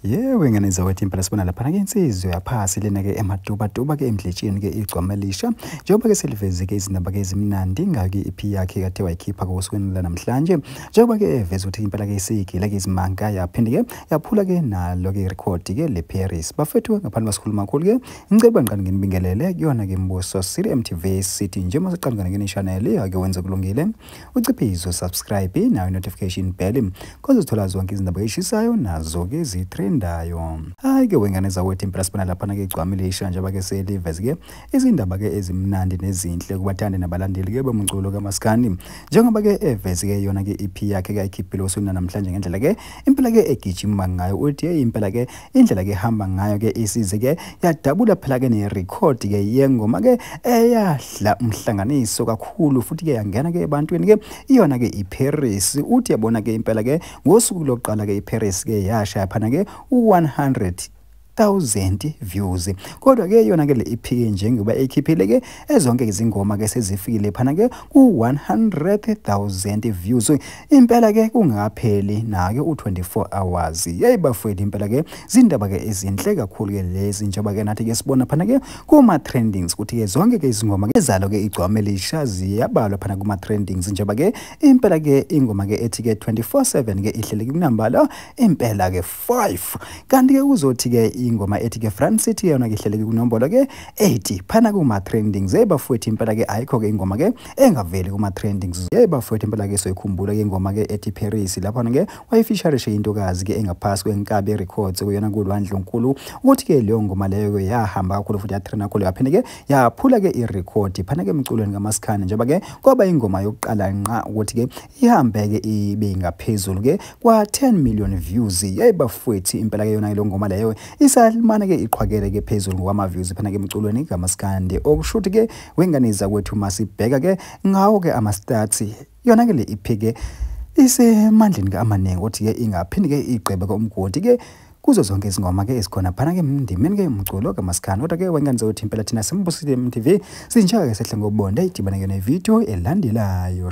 Yebo ingane zawethu impela sibona lapha ke insizwe yaphasi lena ke emaduba ke emdletsheni ke igcwamelisha njengoba ke seliveze ke izindaba ke ezimnandi ngake iphi yakhe kade wayikhipha kosukwini namhlanje njengoba ke eveza ukuthi impela ke isigila ke izimanga yaphinde ke yaphula ke nalo ke record ke le Paris bafethu ngaphandle basikhuluma kakhulu ke ngicela ngiqani nginibingelele kuyona ke Mbuso City MTV City njengoba siqala ngene channel ake wenze kulungile uciphizo subscribe nayo notification bell konke uzithola zonke izindaba ezishisayo nazo ke zitrendayo. Hayi ke wengane zawethu impela sibona lapha ke igcwamilisha njengoba ke seliveze ke izindaba ke ezimnandi nezinhle kubathandi nabalandeli ke bomculo kaMaskandi njengoba ke eveze ke yona ke EP yakhe kayikhiphile osuna namhlanje ngendlela ke impela ke egijima ngayo uthi impela ke indlela ke hamba ngayo ke isize ke yadabula phela ke ne record ke yengoma ke eyadla umhlanganiso kakhulu futhi ke yangena ke ebantwini ke iyona ke iParis uthi yabona ke impela ke ngosuku lokuqala ke iParis ke yashaya phana ke 100,000 views kodwa ke yona ke le iphike njengoba ekhiphile ke ezonke izingoma ke sezifikile phana ke ku 100,000 views impela ke kungapheli na ke u24 hours yayibafowethu impela ke zindaba ke ezinhle kakhulu ke lezi njengoba ke nathi ke sibona phana ke kuma trendings ukuthi ke zonke ke izingoma ke ezalo ke igcwamelisha ziyabalwa phana kuma trendings njengoba ke impela ke ingoma ke ethi ke 24/7 ke ihlele kunambala impela ke 5 kanti ke uzothi ke ingoma ethi ke France City yona ke ihlele kunombolo ke 80 phana kuma trendings ebafowethu impela ke ayikho ke ingoma ke engaveli kuma trendings ebafowethu impela ke soyikhumbula ke ingoma ke ethi Paris lapha ke wayifeaturishe intokazi ke engaphasi kwenkabe records kuyona kulwandle onkulu ukuthi ke leyo ngoma leyo yahamba kakhulu futhi yatrena kakhulu yaphinde ke yaphula ke irecord phana ke emculweni kaMaskandi njengoba ke kwaba ingoma yokuqala nqa ukuthi ke ihambe ke ibe ngaphezulu ke kwa 10 million views yayibafowethu impela ke yona le ngoma leyo isalmana ke iqhwakele ke phezulu ngama views phana ke emculweni kaMaskandi okushuthi ke wenganiza kwethu masibheka ke ngawo ke ama stats yona ke le iphike isemandleni kaamaningi ukuthi ke ingaphindi ke igqebe ke umgodi ke kuzo zonke izingoma ke esikhona phana ke ndimeni ke umculo kaMaskandi kodwa ke wengane zawethu impela thina simbusile MTV sinjaka ke sehle ngobonda idibana ke ne video elandelayo.